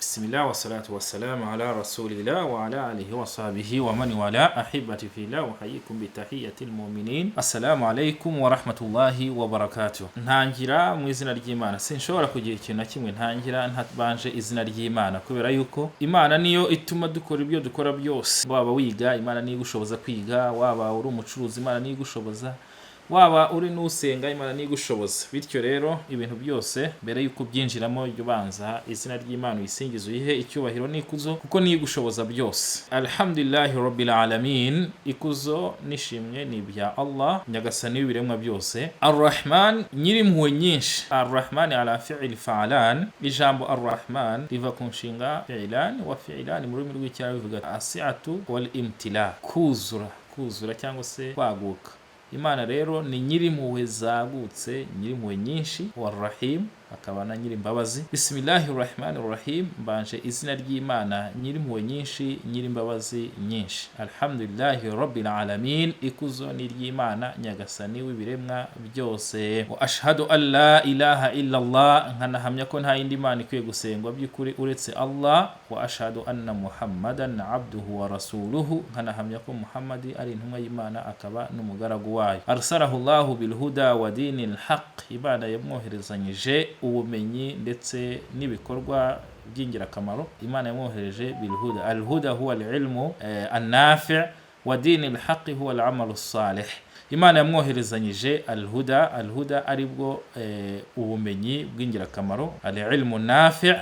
Bismillah wa salatu wa salamu ala rasulillah wa ala alihi wa sahbihi wa man wala. Ahibati fillah, uhayikum bitahiyati almu'minin, assalamu alaikum wa rahmatullahi wa barakatuh. Ntangira mu izina ry'Imana. Sinshobora kugira ikintu na kimwe ntangira ntabanje izina ry'Imana, kubera yuko Imana niyo ituma dukora ibyo dukora byose. Waba wiga, Imana niyo igushoboza kwiga. Waba uri umucuruzi, Imana niyo igushoboza. Waba uri n'usenga, Imana niyo igushoboza. Bityo rero, ibintu byose mbere y'uko ubyinjiramo, jya ubanza izina ry'Imana, uyisingize, uyihe icyubahiro n'ikuzo, kuko niyo igushoboza byose. Alhamdulillahi rabbil alamin, ikuzo n'ishimwe ni ibya Allah, Nyagasani w'ibiremwa byose. Arrahman, nyirimpuhwe nyinshi. Arrahman ala fi'il fa'alan, ijambo arrahman riva ku nshinga fi'lan wa fi'lan, mu rurimi rw'Icyarabu bivuga asi'atu wal imtila, kuzura, kuzura cyangwa se kwaguka. Imana rero ni nyirimpuhwe zagutse, nyirimpuhwe nyinshi, wa rahim, akaba na nyirimbabazi. Bismillahi rahmani rahim, mbanje izina ry'Imana nyirimpuhwe nyinshi, nyirimbabazi nyinshi. Alhamdulillahi rabbil alamin, ikuzo ni iry'Imana, Nyagasani w'ibiremwa byose. Wa ashhadu an la ilaha illa Allah, nkanahamya ko nta yindi mana ikwiye gusengwa by'ukuri uretse Allah. Wa ashhadu anna Muhammadan abduhu wa rasuluhu, nkanahamya ko Muhammadi ari intumwa y'Imana akaba n'umugaragu wayo. Arsalahu Llahu bilhuda wa dinil haq, Imana yamwoherezanyije ubumenyi ndetse n'ibikorwa by'ingirakamaro. Imana yamwohereje bilhuda, alhuda huwa alilmu annafi, wa dini lhaqi huwa alamalu salih. Imana yamwoherezanyije alhuda, alhuda aribwo ubumenyi bw'ingirakamaro, alilmu nafi,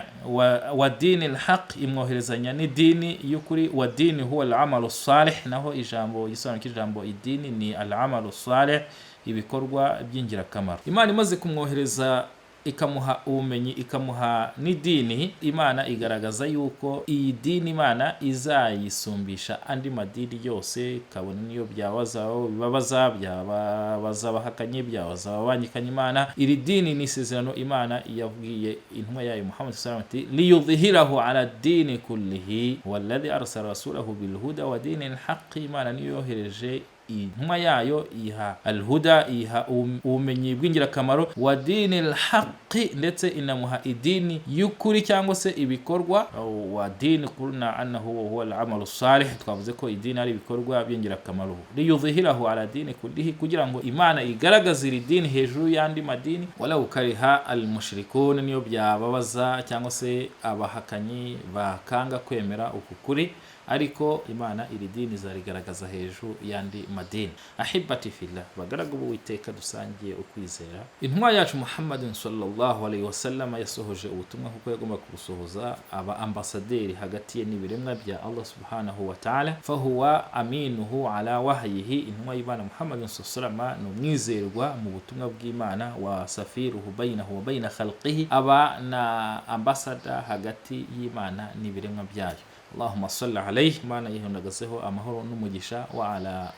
wa dini lhaq, imwoherezanya n'idini y'ukuri. Wa dini huwa alamalu salih, naho ijambo, igisobanuro cy'ijambo idini ni alamalu salih, ibikorwa by'ingirakamaro. Imana imaze kumwohereza, ikamuha ubumenyi, ikamuha n'idini, Imana igaragaza yuko iyi dini Imana izayisumbisha andi madini yose, kabone niyo byabaza, bibabaza, byababaza abahakanye, byabaza ababangikanya Imana. Iri dini ni isezerano Imana yabwiye intumwa yayo Muhammad sallallahu alaihi wasallam, ati: liyudhhirahu ala dini kullihi walladhi arsala rasulahu bilhuda wa dini alhaqi. Imana niyo yohereje intumwa yayo, iha alhuda, iha ubumenyi bw'ingirakamaro, wa dini alhaqi, ndetse inamuha idini y'ukuri cyangwa se ibikorwa. Wa dini kulna annahu huwa alamalu salih, twavuze ko idini ari ibikorwa by'ingirakamaro. Liyudhhirahu ala dini kullihi, kugira ngo Imana igaragaze iri dini hejuru y'andi madini. Walau kariha almushrikun, niyo byababaza cyangwa se abahakanyi bakanga kwemera uku kuri, ariko Imana iri dini izarigaragaza hejuru y'andi madini. Ahibati fillah, bagaragu b'Uwiteka dusangiye ukwizera, intumwa yacu Muhammadin sallallahu alaihi wasallam yasohoje ubutumwa kuko yagomba kubusohoza, aba ambasaderi hagati ye n'ibiremwa bya Allah subhanahu wa ta'ala. Fahuwa aminuhu ala wahyihi, intumwa y'Imana Muhammadin sallallahu alaihi wasallam ni umwizerwa mu butumwa bw'Imana. Wa safiruhu bainahu wa baina khalqihi, aba na ambasada hagati y'Imana n'ibiremwa byayo. Allahumma salli alayhi, Imana yihundagazeho amahoro n'umugisha, wa ala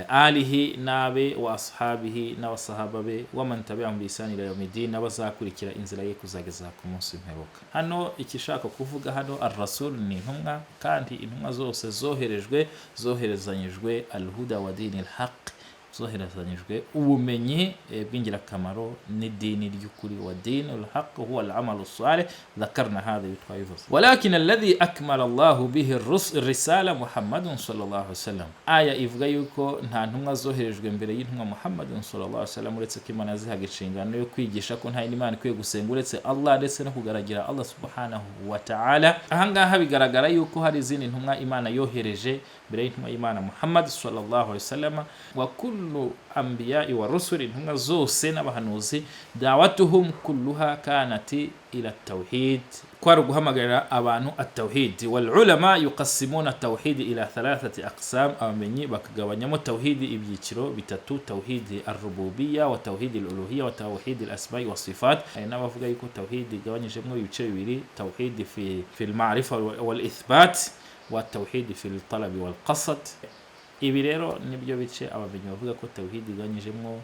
alihi, n'abe, wa ashabihi, n'abasahaba be, wa man tabi'ahum bi ihsani ila yawmiddin, n'abazakurikira inzira ye kuzageza ku munsi w'imperuka. Hano ikishaka kuvuga hano, ar-rasul ni intumwa, kandi intumwa zose zoherejwe, zoherezanyijwe alhuda wa dini alhaq, zoherezanyijwe ubumenyi bw'ingirakamaro n'idini ry'ukuri. Wa dini alhaq huwa alamalu salih, dhakarna hadha, twabivuze. Walakin alladhi akmala Allahu bihi risala Muhammadun sallallahu alaihi wasallam. Aya ivuga yuko nta ntumwa zoherejwe mbere y'intumwa Muhammadun sallallahu alaihi wasallam, uretse ko Imana yazihaga inshingano yo kwigisha ko nta yindi mana ikwiye gusenga uretse Allah, ndetse no kugaragira Allah subhanahu wa ta'ala. Ahangaha bigaragara yuko hari izindi ntumwa Imana yohereje mbere y'intumwa y'Imana Muhammad sallallahu alaihi wasallam. Wa kullu anbiya'i wa rusuli, intumwa zose n'abahanuzi, da'watuhum kulluha kanati ila tawhid, kwari uguhamagarira abantu at-tawhid. Wal ulama yuqassimuna at-tawhid ila thalathati aqsam, abamenyi bakagabanyamo tawhid ibyiciro bitatu: tawhid ar-rububiyya wa tawhid al-uluhiyya wa tawhid al-asma'i wa sifat. Hari n'abavuga yuko tawhid igabanyijemo ibice bibiri: tawhid fi al-ma'rifa wal ithbat wa tawhid fi al-talabi wal qasd. Ibi rero nibyo bice abamenyi bavuga ko tawhid igabanyijemo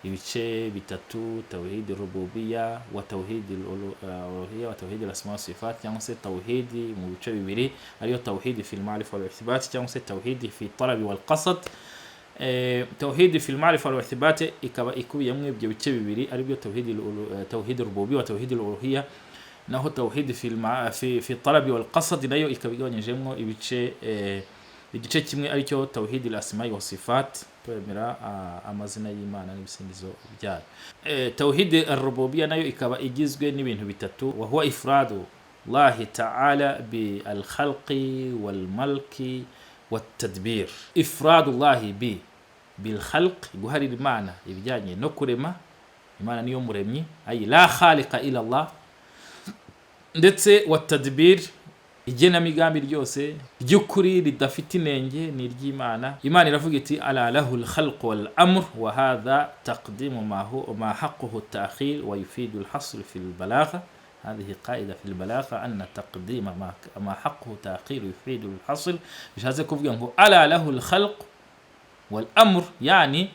ibice bitatu: tawhid rububiya wa tawhid uluhiyya wa tawhid al-asma wa sifat, cyangwa se tawhid mu bice bibiri, ariyo tawhid fi al-ma'rifa wal ithbat cyangwa se tawhid fi talabi wal qasd. Tawhid fi al-ma'rifa wal ithbat ikaba ikubiyemo ibyo bice bibiri, aribyo tawhid rububiyya wa tawhid al-uluhiyya. Naho tawhid fi talabi wal qasad nayo ikaba igabanyijemo ibice, igice kimwe aricyo tawhid al asma'i wa sifat, kwemera amazina y'Imana n'ibisingizo byayo. Tawhid ar-rububiyya nayo ikaba igizwe n'ibintu bitatu: wa huwa ifradu Allahi ta'ala bi al-khalqi wal malki wat tadbir. Ifradu Allahi bil khalq, guharira Imana ibijyanye no kurema. Imana niyo muremyi, ay la khaliqa illa Allah. Ndetse wa tadbir, igenamigambi ryose ry'ukuri ridafite inenge ni iry'Imana. Imana iravuga iti: "Ala lahu lkhalqu wal amr, wa hadha taqdimu ma haquhu ta'khir wa yufidu lhasr fi lbalagha." هذه قاعدة في البلاغة أن تقديم ما حقه تأخير يفيد الحصر. Bishatse kuvuga ngo: "ألا له الخلق والأمر"، يعني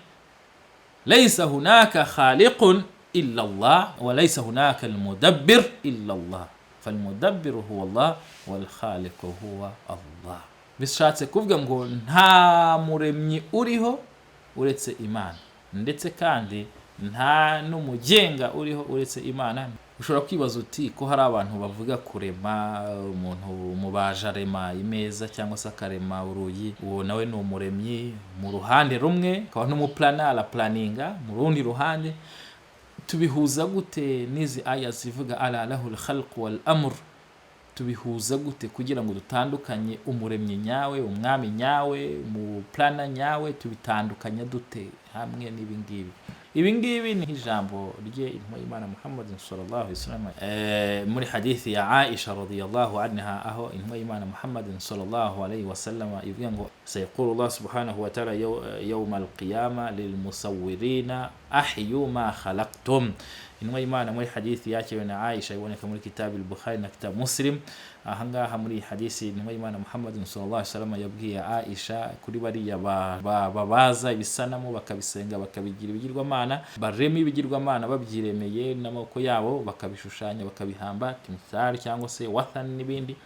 ليس هناك خالق إلا الله وليس هناك المدبر إلا الله، فالمدبر هو الله والخالق هو الله. Bishatse kuvuga ngo nta muremyi uriho uretse Imana, ndetse kandi nta n'umugenga uriho uretse Imana. Ushobora kwibaza uti: ko hari abantu bavuga kurema, umuntu umubaji arema imeza cyangwa se akarema urugi, uwo nawe ni umuremyi mu ruhande rumwe, akaba n'umuplana, araplaninga mu rundi ruhande, tubihuza gute n'izi aya zivuga "ألا له الخلق والأمر"? Tubihuza gute kugira ngo dutandukanye umuremyi nyawe, umwami nyawe, umuplana nyawe? Tubitandukanya dute hamwe n'ibi ngibi? Ibi ngibi ni nk'ijambo rye intumwa y'Imana Muhammad صلى الله عليه وسلم, muri hadithi ya Aisha رضي الله عنها, aho intumwa y'Imana Muhammad صلى الله عليه وسلم ivuga ngo: "سيقول الله سبحانه وتعالى يوم القيامة للمصورين: أحيوا ما خلقتم." Intumwa y'Imana muri hadithi yakiriwe na Aisha, iboneka muri kitabu al-Bukhari na kitabu Muslim. Ahangaha muri iyi hadisi, intumwa y'Imana Muhammad صلى الله عليه وسلم yabwiye Aisha kuri bariya babaza ibisanamu, bakabisenga, bakabigira ibigirwamana, barema ibigirwamana babyiremeye n'amaboko yabo, bakabishushanya, bakabihamba تمثال cyangwa se وثن n'ibindi.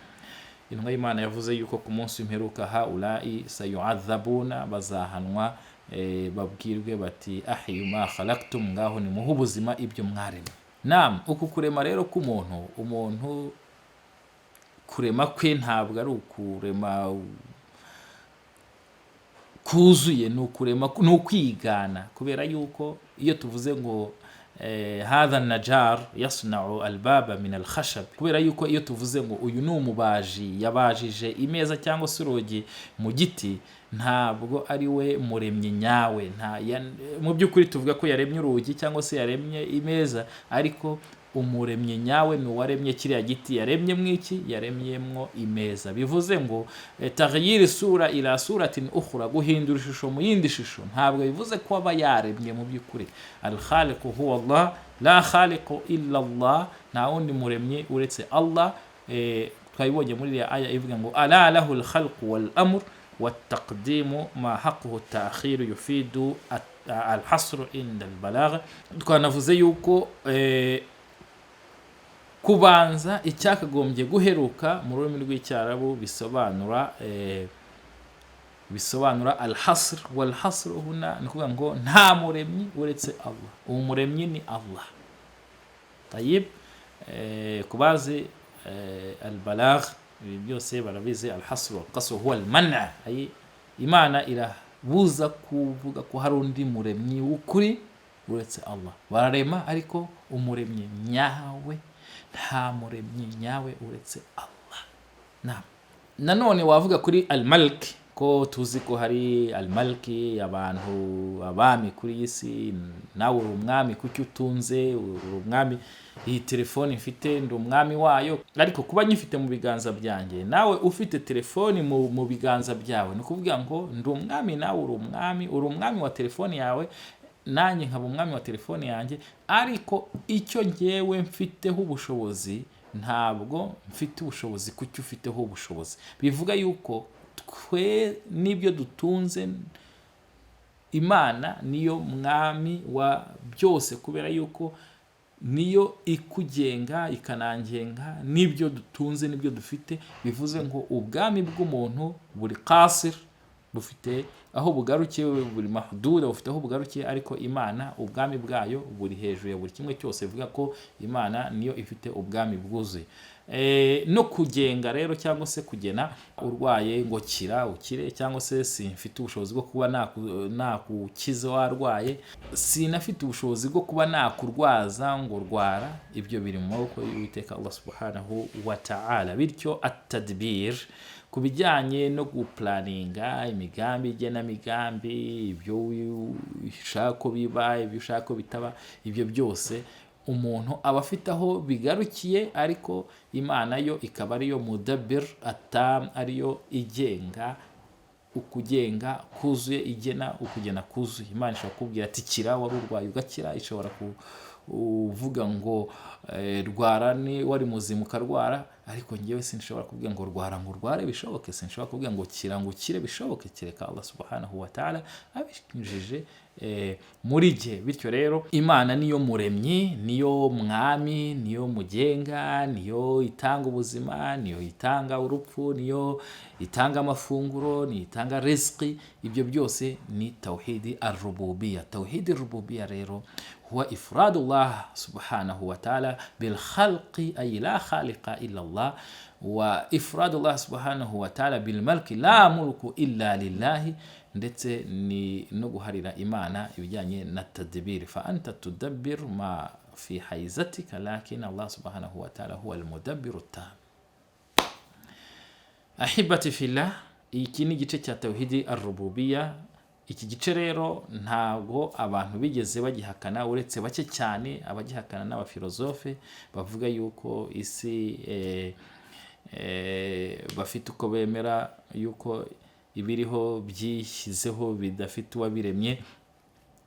Intumwa y'Imana yavuze yuko ku munsi w'imperuka هؤلاء سيعذبون, bazahanwa, babwirwe bati: "أحيوا ما خلقتم", ngaho nimuhe ubuzima ibyo mwaremye. Nam uku kurema rero k'umuntu, umuntu kurema kwe ntabwo ari ukurema kuzuye, ni ukurema, ni ukwigana, kubera yuko iyo tuvuze ngo هذا النجار يصنع الباب من الخشب, kubera yuko iyo tuvuze ngo uyu ni umubaji, yabajije imeza cyangwa se urugi mu giti, ntabwo ari we muremyi nyawe. Mu by'ukuri tuvuga ko yaremye urugi cyangwa se yaremye imeza, ariko umuremyi nyawe ni uwaremye kiriya giti yaremye mwiki yaremyemwo imeza. Bivuze ngo تغيير صورة إلى صورة أخرى, guhindura ishusho mu yindi shusho, ntabwo bivuze ko aba yaremye mu by'ukuri. الخالق هو الله، لا خالق إلا الله, nta wundi muremyi uretse Allah. Twabibonye muri iriya aya ivuga ngo: "ألا له الخلق والأمر والتقديم ما حقه التأخير يفيد الحصر عند البلاغة." Twanavuze yuko kubanza icyakagombye guheruka mu rurimi rw'Icyarabu bisobanura الحصر. والحصر هنا ni ukuvuga ngo nta muremyi uretse Allah, uwo muremyi ni Allah. طيب, ku bazi البلاغة ibi byose barabizi. الحصر والقصر هو المنع, ay Imana irabuza kuvuga ko hari undi muremyi w'ukuri uretse Allah. Bararema, ariko umuremyi nyawe, nta muremyi nyawe uretse Allah. Naam. Nanone wavuga kuri الملك, ko tuzi ko hari الملك, abantu, abami kuri iyi si. Nawe uri umwami kuki utunze, uri umwami. Iyi telefoni mfite, ndi umwami wayo, ariko kuba nyifite mu biganza byanjye, nawe ufite telefoni mu biganza byawe, ni ukuvuga ngo ndi umwami, nawe uri umwami. Uri umwami wa telefoni yawe, nanjye nkaba umwami wa telefoni yanjye, ariko icyo ngewe mfiteho ubushobozi, ntabwo mfite ubushobozi ku cyo ufiteho ubushobozi. Bivuga yuko twe n'ibyo dutunze, Imana niyo mwami wa byose, kubera yuko niyo ikugenga ikanangenga n'ibyo dutunze n'ibyo dufite. Bivuze ngo ubwami bw'umuntu buri قاصر. Bufite aho bugarukiye, buri mahduda, bufite aho bugarukiye. Ariko Imana, ubwami bwayo buri hejuru ya buri kimwe cyose. Bivuga ko Imana niyo ifite ubwami bwuzuye. No kugenga rero cyangwa se kugena urwaye ngo kira ukire, cyangwa se simfite ubushobozi bwo kuba nakukiza warwaye, sinafite ubushobozi bwo kuba nakurwaza ngo rwara, ibyo biri mu maboko y'Uwiteka Allah subhanahu wa ta'ala. Bityo atadbir, ku bijyanye no guplanninga imigambi, igenamigambi, ibyo ushaka ko biba, ibyo ushaka ko bitaba, ibyo byose umuntu aba afite aho bigarukiye. Ariko Imana yo ikaba ariyo mudabbir atam, ariyo igenga ukugenga kuzuye, igena ukugena kuzuye. Imana ishobora kukubwira ati kira, wari urwaye, ugakira. Ishobora kuvuga ngo rwara, ni wari muzima ukarwara. Ariko ngewe sinshobora kubwira ngo rwara ngo urware bishoboke, sinshobora kubwira ngo kira ngo ukire bishoboke, kereka Allah subhanahu wa ta'ala abinyujije muri jye. Bityo rero Imana niyo muremyi, niyo mwami, niyo mugenga, niyo itanga ubuzima, niyo itanga urupfu, niyo itanga amafunguro, niyo itanga riziki. Ibyo byose ni tawhidi arrububiya. Tawhidi rububiya rero huwa ifradullah subhanahu wa ta'ala bil khalqi, ay la khaliqa illa Allah, wa ifradullah subhanahu wa ta'ala bil malki, la mulku illa lillahi. Ndetse ni no guharira Imana ibijyanye na tadbir. Fa anta tudabbir ma fi haizatika, lakin Allah subhanahu wa ta'ala huwa almudabbiru tam. Ahibati fillah, iki ni igice cya tawhidi arrububiya. Iki gice rero ntabwo abantu bigeze bagihakana uretse bake cyane. Abagihakana n'abafilozofe bavuga yuko isi bafite uko bemera yuko ibiriho byishyizeho, bidafite uwabiremye.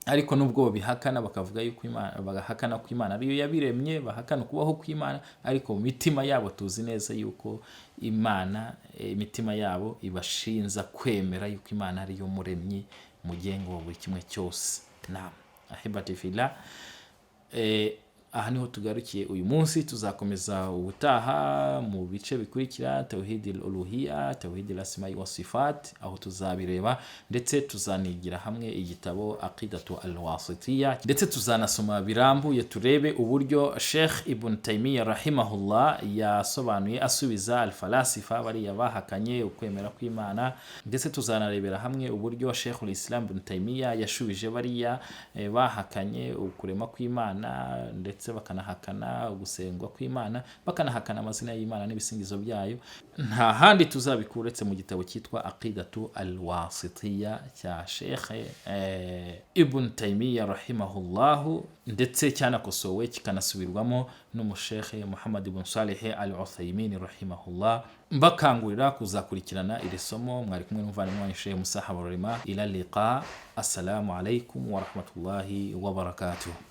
Ariko nubwo babihakana, bakavuga yuko Imana, bagahakana ko Imana ariyo yabiremye, bahakana ukubaho kw'Imana, ariko mu mitima yabo tuzi neza yuko Imana, imitima yabo ibashinza kwemera yuko Imana ariyo muremyi, mugenga wa buri kimwe cyose. Naam, ahibati fillah, aha niho tugarukiye uyu munsi. Tuzakomeza ubutaha mu bice bikurikira, tawhidi uluhiya, tawhidi asma'i wa sifat, aho tuzabireba. Ndetse tuzanigira hamwe igitabo Aqidatu Alwasitiya, ndetse tuzanasoma birambuye turebe uburyo Sheikh Ibn Taymiyyah rahimahullah yasobanuye asubiza alfalasifa, bariya bahakanye ukwemera kw'Imana. Ndetse tuzanarebera hamwe uburyo Sheikhul Islam Ibn Taymiyyah yashubije bariya bahakanye ukurema kw'Imana, ndetse bakanahakana gusengwa kw'Imana, bakanahakana amazina y'Imana n'ibisingizo byayo. Nta handi tuzabikura uretse mu gitabo cyitwa Aqidatu Alwasitiya cya Sheikh Ibn Taymiyyah rahimahullahu, ndetse cyanakosowe kikanasubirwamo n'umushekhe Muhammad ibn Salih al Uthaymin rahimahullah. Mbakangurira kuzakurikirana iri somo. Mwari kumwe n'umuvandimwe wanyu Sheikh Musa Habarurema. Ila liqa, assalamu alaikum wa rahmatullahi wa barakatuh.